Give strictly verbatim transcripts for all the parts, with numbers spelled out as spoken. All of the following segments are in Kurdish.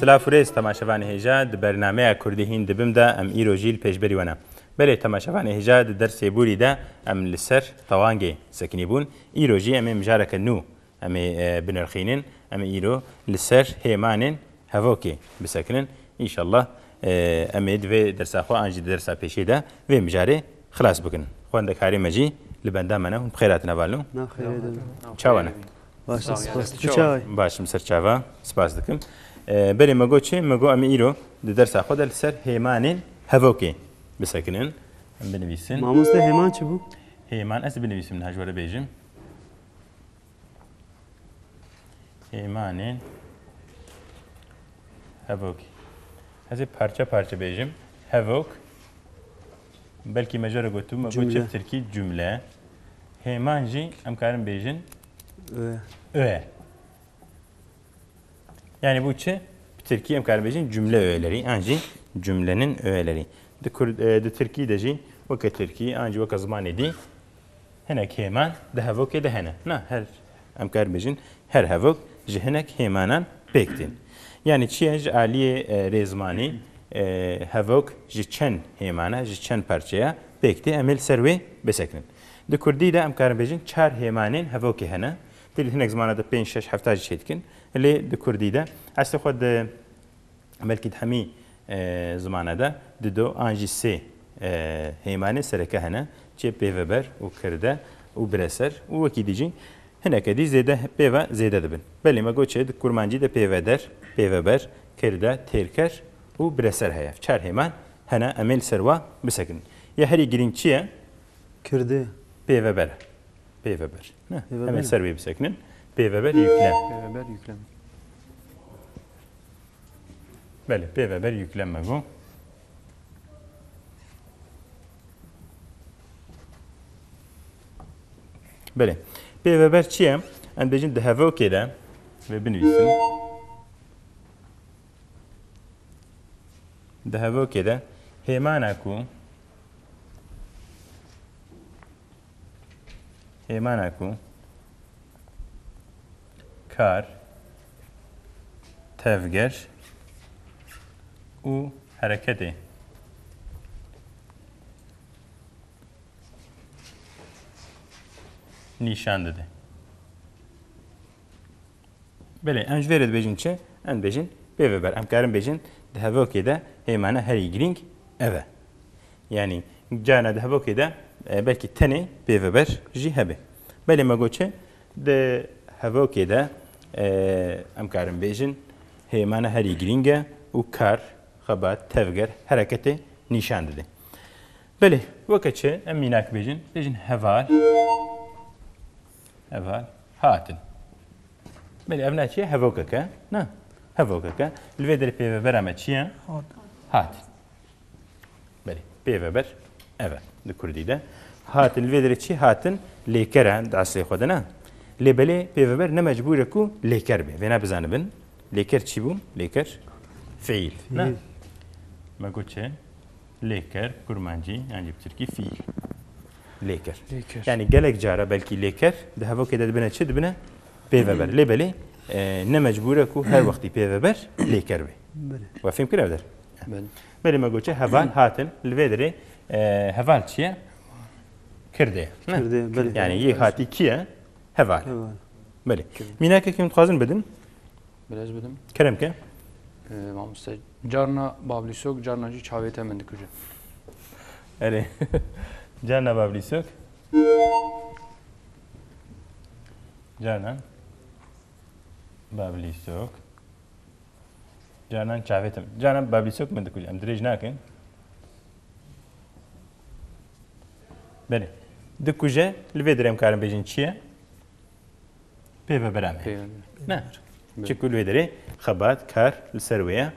Silav û rêz temaşevanê hêja, di bernameya Kurdî hîn dibim de em îro jî li pêşberî we ne. Belê temaşevanê hêja, di dersê borî de em li ser tewangê sekinî bûn. Îro jî em ê mijareke nû em ê, e, binirxînin. Em ê îro li ser hêmanên hevokê bisekinin. Înşallah, e, em ê di vê dersa xwe an jî di dersa pêşê de vê mijarê xilas bikin. Xwendekarê me jî li benda me ne. Hûn bi xêr hatine valino. Naxêre de. Çawa ne? Baş, spas. Tu çawa yî? Baş, min ser çava. Spas dikim. E, belê me got çi? Me got em ê îro di dersa xwe de li ser hêmanên hevokê bisekinin. Em binivîsin. Mamoste, hêman çi bû? Hêman, ez binivîsim niha ji we re bêjim. Hêmanên hevokê. Ez ê parçe parçe bêjim. Hevok, belkî me jê re gotibû, me got çi? Cumle. Bi tirkî cumle. Hêman jî em karin bêjin öğe. Öğe. Yani bu çi? Bi tirkî em karin bêjin cumle öğeleri. An jî cumlenin öğeleri. Di kur-, e, di tirkî de jî weke tirkî, an jî weke zimanê dî hinek hêman di hevokê de hene. Na, her, em karin bêjin, her hevok ji hinek hêmanan pêk tên. Yani çi ye? Ji aliyê, e, rêzmanî, e, hevok ji çend hêmana, ji çend parçeya pêk tê? Em ê li ser wê bisekinin. Di kurdî de em karin bêjin çar hêmanên hevokê hene. Dilê hinek zimana de pênc, şeş, hefta jî çêdikin. Lê di kurdî de eslê xwe di belkî di hemî, e, zimana de dido an jî sê, e, hêmanê sereke hene. Çi? Pêveber û kirde û bireser û wekî dî jî hineke dî zêde, pêve zêde dibin. Belê me got çi? Di kurmancî de pêveder, pêveber, kirde, têrker û bireser heye. Çar hêman hene, em ê li ser wa bisekinin. Ya herî girîng çi ye? Kirde. Pêveber. Pêveber. Ne? Pêveber. Em ê ser wê bisekinin. Pêveber yüklem. Pêveber yüklem. Belê, pêveber yüklem me got. Belê. Pêveber çi ye? Em bêjin di hevokê de, vê binivîsim. Di hevokê de hêmana ku Hêmana ku kar, tevger û hereketê nîşan dide. Belê, em ji vê re dibêjin çi? Em dibêjin pêveber. Em karin bêjin di hevokê de hêmana herî girîng ev e. Yanî carna di hevokê de, e, belkî tenê pêveber jî hebe. Belê me got çi? Di hevokê de, e, em karin bêjin hêmana herî girîng e û kar, xebat, tevger, hereketê nîşan dide. Belê, weke çi? Em mînak bêjin. Bêjin heval. Heval. Hatin. Belê, ev ne çi ye? Hevokek e. Ne? Hevokek e. Li vê derê pêvebera me çi ye? Hat. Hat. Belê, pêveber ev e di kurdî de. Hatin, li vê derê çi? Hatin lêker e di eslê xwe de, ne? Lê belê pêveber ne mecbûr e ku lêker be. Vêna bizanibin. Lêker çi bû? Lêker fiîl. Ne? Fiîl. Me got çi? Lêker, kurmancî, yan jî bi tirkî fiîl. Lêker. Lêker. Yani gelek cara belkî lêker di hevokê de dibine çi? Dibine pêveber. Lê belê, e, ne mecbûr e ku her wextî pêveber lêker be. Belê. We fêm kir ev der? Belê. Belê me got çi? Heval hatin, li vê derê, e, heval çi ye? Kirde ye. Ne? Kirde, belê. Yani yê hatî kî ye? Heval. Heval. Belê. Kirde. Mînakekî min dixwazin bidin. Belê, ez bidim. Kerem ke. Ee, mamoste, carna bablîsok, carna jî çavê te min dikuje. Erê. Carna bablîsok. Carna bablîsok. Carnan çavê te min. Carna bablîsok min dikuje. Em dirêj nakin. Belê. Dikuje, li vê derê em karin bêjin çi ye? Pêvebera me. Pêvebera. Ne? Belê. Çiku li wê derê xebat, kar li ser wê ye.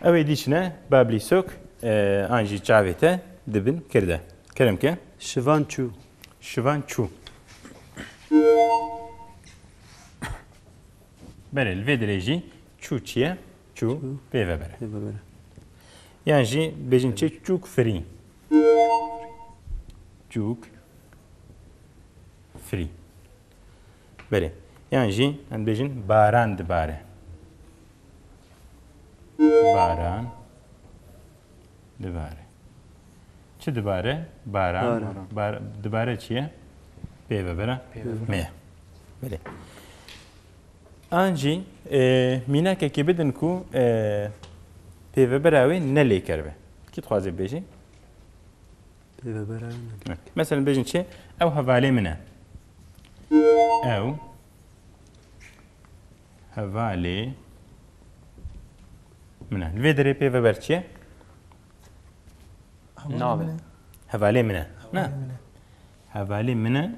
Ew ê dî çi ne? Bablîsok, e, an jî çavê te dibin kirde. Kerem ke. Şivan çû. Şivan çû. Belê, li vê derê jî çû çi ye? Çû. Çû. Pêveber e. Pêveber e. Yan jî bêjin çi? Çûk firî. Çûk firî. Belê. Yan jî em bêjin baran dibare. Baran dibare. Çi dibare? Baran. Baran. Bar-, dibare çi ye? Pêvebera Pêvebera. Me ye. Belê. An jî, e, mînakekê bidin ku, e, pêvebera wê ne lêker be. Kî dixwaze bêje? Pêvebera wê ne. Mesela bêjin çi? Ew hevalê min e. Ew hevalê min e. Li vê derê pêveber çi ye? Navê. Hevalê min e. Hevalê min e. Na. Hevalê min e. Hevalê min e,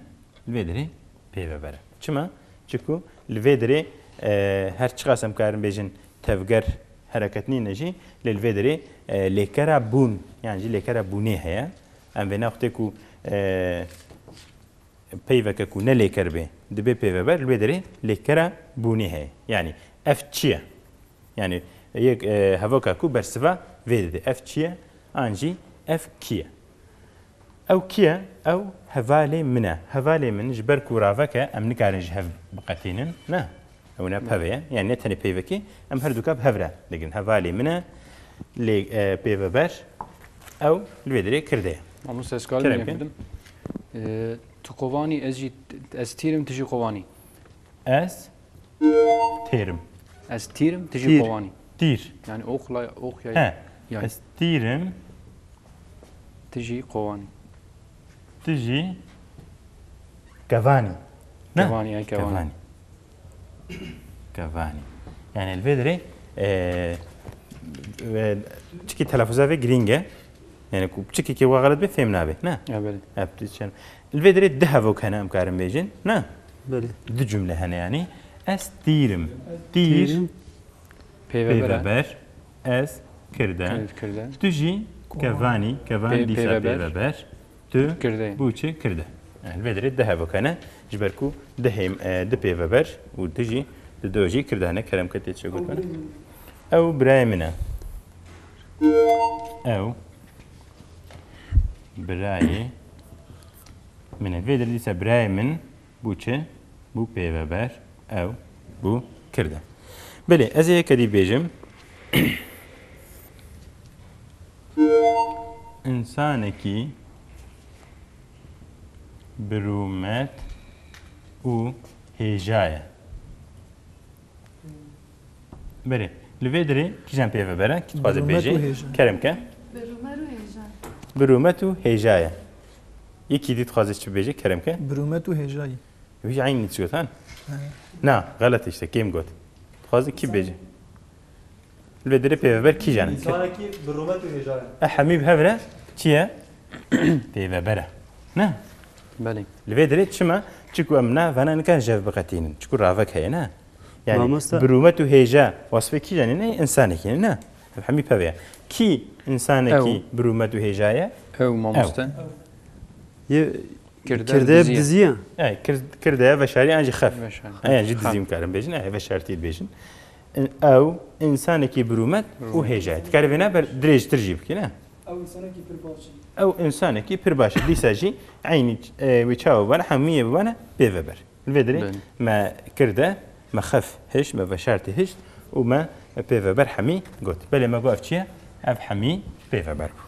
li vê derê pêveber e. Çima? Çiku li vê derê, e, her çiqas em karin bêjin tevger hereket nîne jî, lê li vê derê, e, lêkera bûn, yan jî lêkera bûnê heye. Em vê naxtê ku, e, peyveke ku ne lêker bê, dibe pêveber, li vê derê lêkera bûnê heye. Yanî ev çi ye? Yanî yek, e, hevoka ku bersiva vê dide. Ev çi ye? An jî ev kî ye? Ew kî ye? Ew hevalê min e. Hevalê min ji ber ku ravek e, em nikarin ji hev biqetînin. Ne. Ew ne peve ye. Yanî ne tenê peyvekî, em her duka bi hev re digirin. Hevalê min e, lê, e, pêveber, ew li vê derê kirde ye. Mamoste, ez karim Kerem yek ke. bidim. E, tu qovanî, ez jî, ez tîr im, tu jî qovanî. Ez têr im. Ez tîr im, tu jî Tîr. qovanî. Tîr. Yanî ox la, ox ya. He. Yanî. Ez tîr im. Tu jî qovanî. Tu jî kevanî. Ne? Kevanî, ya kevanî. Kevanî. Kevanî. Yanî li vê derê, e, e, çikî telaffuza vê girîng e. Yanî ku çikî ke wa xelet be fêm nabe. Ne? Ya belê. Hep tu çen. Li vê derê du hevok hene em karin bêjin. Ne? Belê. Du cumle hene yanî. Ez tîr im. Tîr. Tîr im. Pêveber e. Pêveber. Ez kirde. Kir-, kirde. Tu jî kevanî. Kevan Pê-, dîsa pêveber. Pêveber. Tu Kirde. Bû çi? Kirde. Yani, vê derê du hevok hene. Ji ber ku du hêm-, e, du pêveber û du jî, du do jî kirde hene. Kerem ke tê çi gotin? Ew birayê min e. Ew birayê min e. Vê derê dîsa birayê min bû çi? Bû pêveber, ew bû kirde. Belê, ez ê yeke dî bêjim. Însanekî bi rûmet û hêja ye. Belê. Li vê derê kîjan pêveber e? Kî dixwaze bêje? Bi rûmet û hêja. Kerem ke. Bi rûmet û hêja. Bi rûmet û hêja ye. Yekî dî dixwaze çi bêje? Kerem ke. Bi rûmet û hêja ye. Wî jî eynî çi got, ha? He. Na, xelet işte, kêm got. Dixwaze kî bêje? Li vê derê pêveber kîjan e? Însanekî bi rûmet û hêja ye. E, hemî bi hev re çi ye? Pêveber e. Ne? Belê. Li vê derê çima? Çiku em navana nikan ji hev biqetînin. Çiku ravek heye, ne? Yani, mamoste, bi rûmet û hêja wasfê kîjan e? Ne, însanekî ne? Ev hemî peve ye. Kî însanekî Ew. bi rûmet û hêja ye? Ew, mamoste. Ew. Ye, Kirde kirde dizî ye. Dizî ye. E, kir-, kirde ye, veşarî an jî xef. Veşarî. E, yan jî Xef. Dizî em karin bêjin, e, veşartî bêjin. Ew, însanekî bi rûmet û Rûmet. Hêja ye. Dikarî vêna ber dirêjtir jî bikî, ne? Ew însanekî pir baş e. Ew însanekî pir baş e. Dîsa jî eynî, e, wî çawa bibane, hemûyê bibane pêveber. Li vê derê Belê. Me kirde, me xef hişt, me veşartî hişt û me pêveber hemî got. Belê me got ev çi ye? Ev hemî pêveber bû.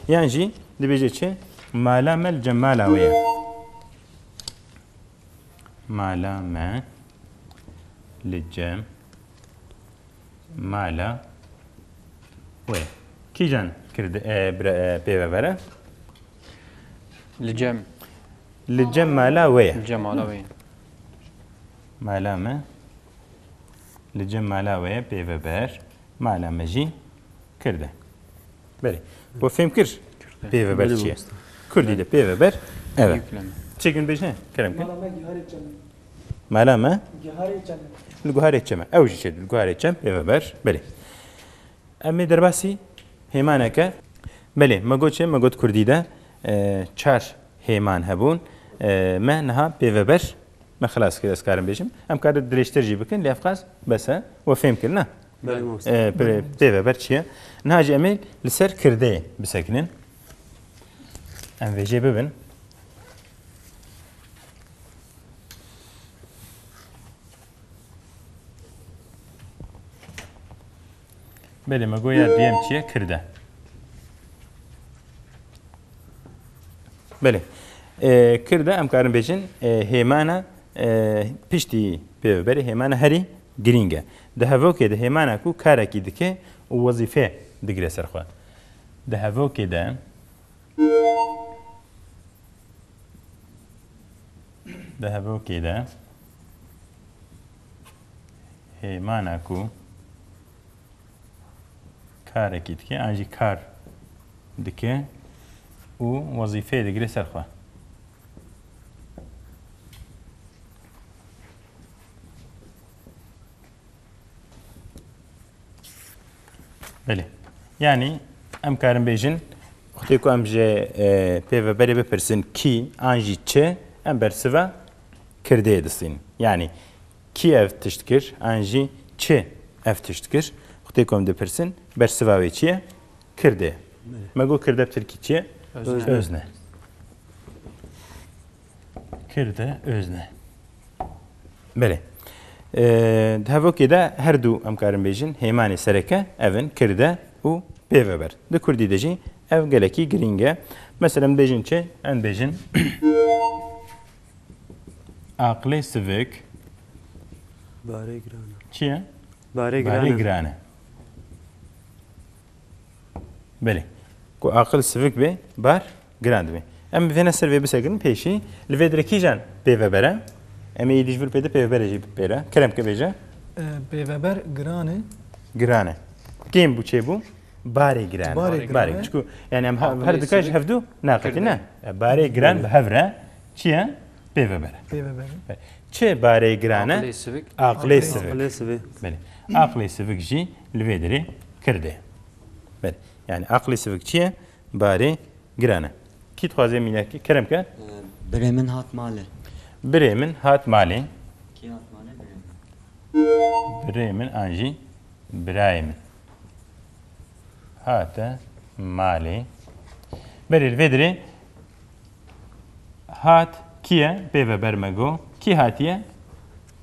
Yan jî dibêje çi? Mala me li cem mala wê ye. Mala me li cem mala wê. Kîjan kirdi, e, bire, e, pêveber e? Li cem. Li cem mala wê ye. Li cem mala wê ye. Mala me li cem mala wê ye pêveber. Mala me jî kirde. Belê. We fêm kir? Pêveber çi ye? Belê, mamoste. Kurdî de pêveber ev e. Yükleme. Çêkin bêjine, kerem ke. Mala me giharê çem e. Mala me? Giharê çem e. Li guharê çem e. Ew jî çêdibin, li guharê çem, pêveber. Belê. Em ê derbasî hêmaneke. Belê, me got çi? Me got kurdî de, e, çar hêman hebûn. E, me niha pêveber, me xilas kir, ez karim bêjim. Em karin dirêjtir jî bikin, lê ev qas bes e. We fêm kir, ne? Belê, mamoste. E, pê-, pêveber çi ye? Niha jî em ê li ser kirdeyê bisekinin. Em vê jê bibin. Belê, me got ya duyem çi ye? Kird e. Belê. E, kird e, em karin bêjin, e, hêmana, e, piştî pêveberê hêmana herî girîng e. Di hevokê de hêmana ku karekî dike û wezîfe digire ser xwe. Di hevokê de, di hevokê de hêmana ku karekî dike, an jî kar dike û wezîfeyê digire ser xwe. Belê. Yanî em karin bêjin, wextê ku em ji, e, pêveberê bipirsin kî an jî çi, em bersiva kirdê distînin. Yanî kî ev tişt kir, an jî çi ev tişt kir? Wextê ku em dipirsin, bersiva wê çi ye? Kird e. Me got kird e bi tirkî çi ye? Özne. Özne. Kird e, özne. Belê. Ee, di hevokê de her du em karin bêjin, hêmanê sereke ev in, kird e û pêveber. Di kurdî de jî ev gelekî girîng e. Mesela em bêjin çi? Em bêjin aqilê sivik. Barê giran e. Çi ye? Barê giran e. Barê giran e. Belê. Ku aqil sivik be, bar giran dibe. Em bi vêne ser vê bisekirin pêşî. Li vê dirê kîjan pêveber e? Em ê êdî ji vir pê de pêveberê jî pê re. Kerem ke bêje. E, pêveber giran e. Giran e. Kêm bû, çê bû? Barê giran e. Barê giran e. Çiku, yani em her dika ji hevdu naqetî ne? E, barê giran bi hev re çi ye? Pêveber e. Pêveber e. Çi barê giran e? Aqilê sivik. Aqilê sivik. Aqilê sivik. Belê. Aqilê sivik jî li vê dirê kird e. Belê. Yani aqilê sivik çi ye? Barê giran e. Kî dixwaze mînekî kerem ke? Birê min hat malê. Birê min hat malê. Kî hat malê? Birê min. Birê min an jî birayê min. Hate malê. Belê, li vê dirê hat kî ye? Pêveber me got. Kî hatiye?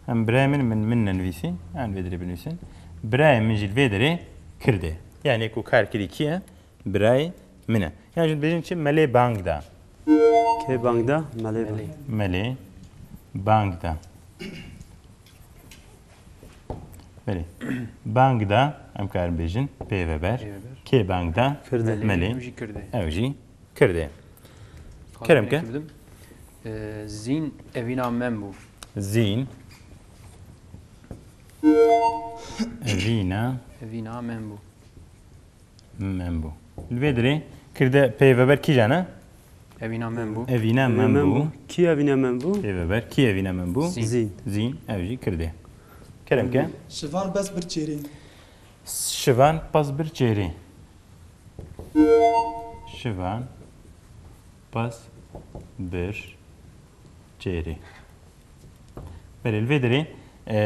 Em birayê min, min, min nenivîsî. Em vê dirê binivîsin. Birayê min jî li vê dirê kird e. Yani ku kar kirî kî ye? Birayê min e. Yan jî dibêjin çi? Melê bang da. Kê bang da? Melê bang. Melê bang da. Belê. Bang da, em karin bêjin, pêveber. Pêveber. Kê bang da? Kird e. Melê. Ew jî kird e. Ew jî kird e. Kerem ke. Ee, zîn evîna men bû. Zîn evîna. Evîna men bû. Men bû. Li vê dirê kirde peyveber kîjan e? Evîna men bû. Evîna men bû. Kî evîna men bû? Peyveber. Kî evîna men bû? Zîn. Zîn. Zîn. Ev jî kirdê. Kerem ke. Şivan bes bir çêrê. Şivan pas bir çêrê. Şivan pas bir çêrê. Belê, li vê derê, e,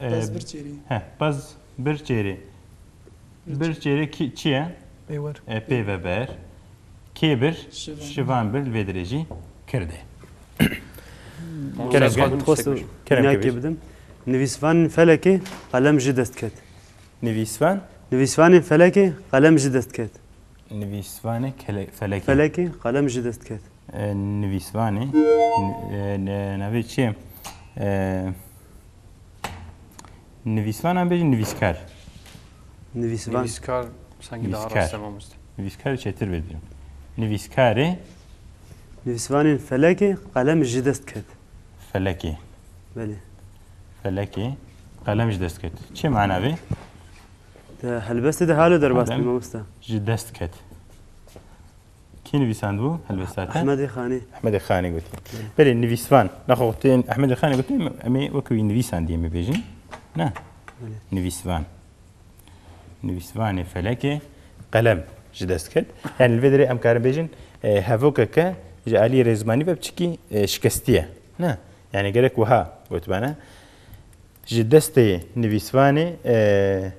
e, Pez bir çêrê. He, pez bir çêrê. Bir çêrê kî, çi ye? Pêver. E, pêveber. Kê bir? Şivan. Şivan bir, li vê derê jî kirdê. Kerem ke. Dixwestim Kerem ke mînakê bidim. Nivîsvanên felekê qelem ji dest ket. Nivîsvan? Nivîsvanên felekê qelem ji dest ket. Nivîsvanê kele-, felekê. Felekê qelem ji dest ket. E, nivîsvanê, n-, e, ne-, navê çi ye? E, nivîsvan an bêjin nivîskar. Nivîsvan. Nivîskar sanki daha rast e mamoste. Nivîskar çêtir bêdirim. Nivîskarê. Nivîsvanên felekê qelem ji dest ket. Felekê. Belê. Felekê qelem ji dest ket. Çi mana vê? Di helbestê de halo derbas bî mamoste. Ji dest ket. Kî nivîsandibû helbesta te? Ehmedê Xanî. Ehmedê Xanî gotî. Belê, nivîsvan. Nexwe gotê Ehmedê Xanî gotî, em ê wekî wî nivîsandî em ê bêjin. Ne? Belê. Nivîsvan. Nivîsvanê felekê qelem ji dest ket. Yani li vê derê em karin bêjin, e, hevokeke ji aliyê rêzmanî ve piçikî, e, şikestî ye. Ne? Yani gerek wiha gotibana. Ji destê nivîsvanê, e,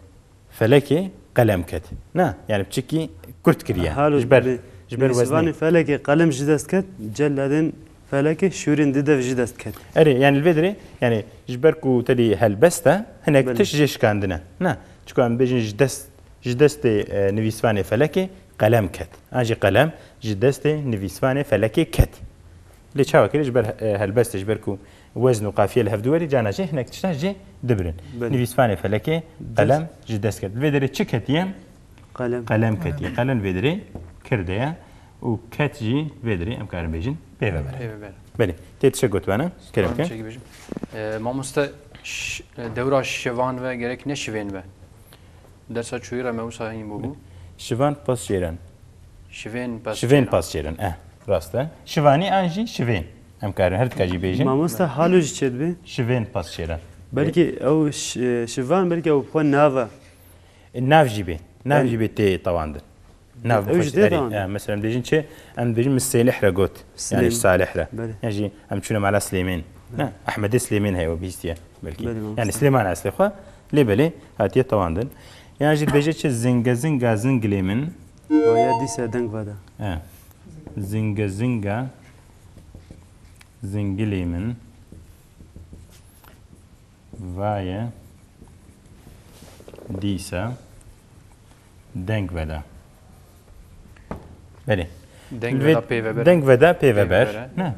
felekê qelem ket. Na, yani piçikî kurt kiriye. Halo ji ber, ji ber nivîsvanê weznê. Felekê qelem ji dest ket, celadên felekê şûrên di dev ji dest ket. Erê, yani li vê derê, yani ji ber ku tedî helbest e, hinek Belê. Tişt jê şikandine. Na, Çiko em bêjin ji dest, ji destê, e, nivîsvanê Felekê qelem ket. An jî qelem ji destê nivîsvanê Felekê ket. Lê çawa kirê ji ber, e, helbestê, ji ber ku wezn û qafiye li hev diwerî, cana jî hinek tişta jê dibirin. Belê. Nivîsvanê Felekê Dest. qelem ji dest ket. Li vê derê çi ketiye? Qelem. Qelem ketiye. Qelem vê derê kirde ye û ket jî vê derê em karin bêjin pê ve bere. Pê ve bere. Belê. Tê tişek gotibana? Kerem ke. Çekî bêjim. E, mamoste, ş-, e, dewra şivan ve gerek ne şivên ve? Dersa çûyî re me wisa hîn bûbû. Şivan pas çêran. Şivên pas Şivên çêran. pas çêran. Eh, rast e. Şivanî an jî şivên. Em karin her tika jî bêjin. Mamoste halo jî çêdibe. Şivên pas çêran. Belkî ew ş-, şivan belkî ew xwe nav e. E, nav jî bê. Nav Yani jî bê tê tawandin. Nav Ew bixwe jî jî tê erê. tawandin. E, mesela em dibêjin çi? Em dibêjin min Sêlih re got. Yani Silêm. Salih re. Belê. Yan jî em çûne mala Silêmên. Ne? Ehmedê Silêmên heye we bihîstiye belkî. Belê, mamoste. Yani Silêman eslê xwe. Lê belê hatiye tawandin. Yan jî dibêje çi? Zinge zinga zingilê min. Vaya dîse deng veda. E. Zinge zinga zingilê min. Vaye dîsa deng veda. Belê. Deng Vê-, veda pê ve ber. Deng veda pê ve Pê ve ber. ber. Ne?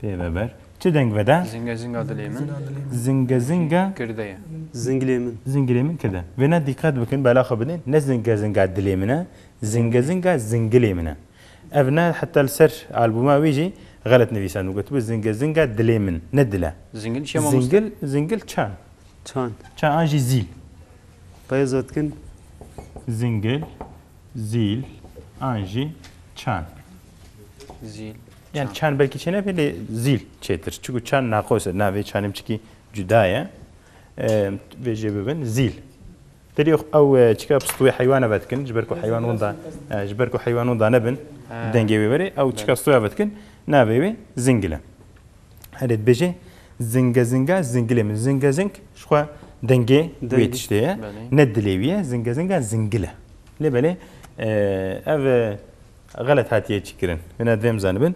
Pê ve ber. Çi deng veda? Zinga zinga dilê min. Zinga zinga. Kirde ye. Zingilê min. Zingilê min kirde. Vêna dîqet bikin, bela xwe bidin. Ne zinga zinga dilê min e. Zinga zinga zingilê min e. Ev ne heta li ser albûma wî jî xelet nivîsandin. Gotibû zinge zinga dilê min, ne dil e. Zingil çi ye mamoste? Zingil, zingil çan. Çan. Çan an jî zîl. Peyê zotkin. Zingil, zîl, an jî çan. Zîl, Yani çan. çan belkî çênebe lê zîl çêtir. Çiku çan naqos e, navê çanê biçikî cuda ye. Em, vê jê bibin zîl. Derî ew, e, çika pistûyê heywana vedikin, ji ber ku heywan winda, e, ji ber ku heywan winda nebin, He. dengê wê berê, ew çika Belê. pistûya vedikin, navê wê zingil e. Herê dibêje, zinge zinga zingilê min. Zinge zing, ji xwe dengê wê Dengê. tiştê ye. Belê. Ne dilê wî ye, zinge zinga zingil e. Lê belê, e, ev, e, Xelet hatiye çîkirin. Wêna divêm zanibin.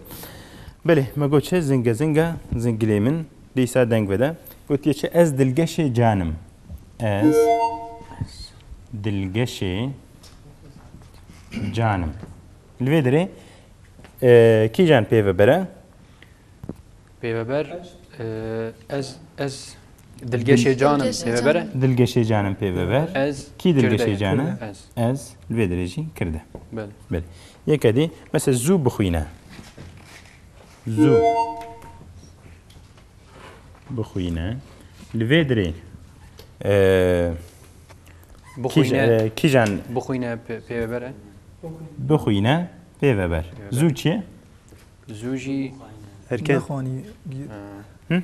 Belê, me got çi? Zinge zinga zingilê min dîsa deng veda. Gotiye çi? Ez dilgeşê canim. Ez dilgeşê canim. Li vê derê, e, kîjan pê ve bere? Pê ve ber, e, ez, ez dilgeşê canim Dilgeşê pê ve ber. canim. Dilgeşê canim pê ve ber. Ez Kî dilgeşê kirde. canim? Ez. Ez li vê derê jî kirde. Belê. Belê. Yeke dî, mesela zû bixwîne. Zû bixwîne. Li vê derê, e, Bixwîne. kîj-, e, kîjan Bixwîne pê-, pê ve ber e. Bixwîne pê ve ber. Pê ve ber. Zû çi ye? Zû jî Erken. Nexwanî. Ha. Hı?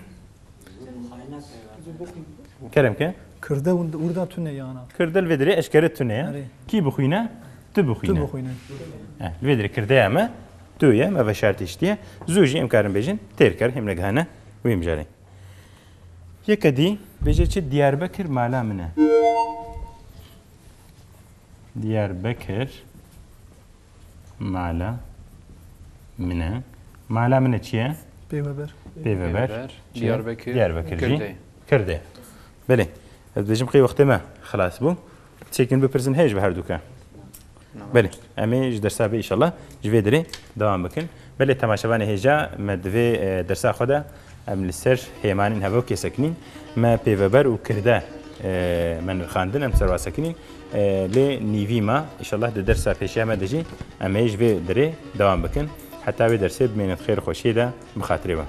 Kerem ke? Kirde und-, urda tune yana. Kirde li vê derê eşkere tune ye. Erê. Kî bixwîne? Tu bixwîne. Tu bixwîne. Eh, li vê derê kirdeya me tu ye, me veşartî şitiye. Zû jî em karin bêjin têrker, hêm negihane wê mijarê. Yeke dî bêje çi? Diyarbekir mala min e. Diyarbekir mala min e. Mala min e çi ye? Pêveber. Pêveber. Pêveber. Çi ye? Diyarbekir. Diyarbekir jî. Kirde. Kirde. Belê. Ez dibêjim qey wextê me xilas bû. Tiştekî bipirsin heye ji we herduka? Belê. Em ê ji dersa vê înşallah ji vê derê dewam bikin. Belê temaşevanê hêja me di vê, e, dersa xwe de em li ser hêmanên hevokê sekinîn. Me pêveber û kirde, e, me nirxandin, em ser wa sekinîn. E, lê nîvî ma, înşallah di dersa pêşiya me de jî em ê ji vê derê dewam bikin. Heta wê dersê bimînin di xêr û xweşiyê de bi xatirê we.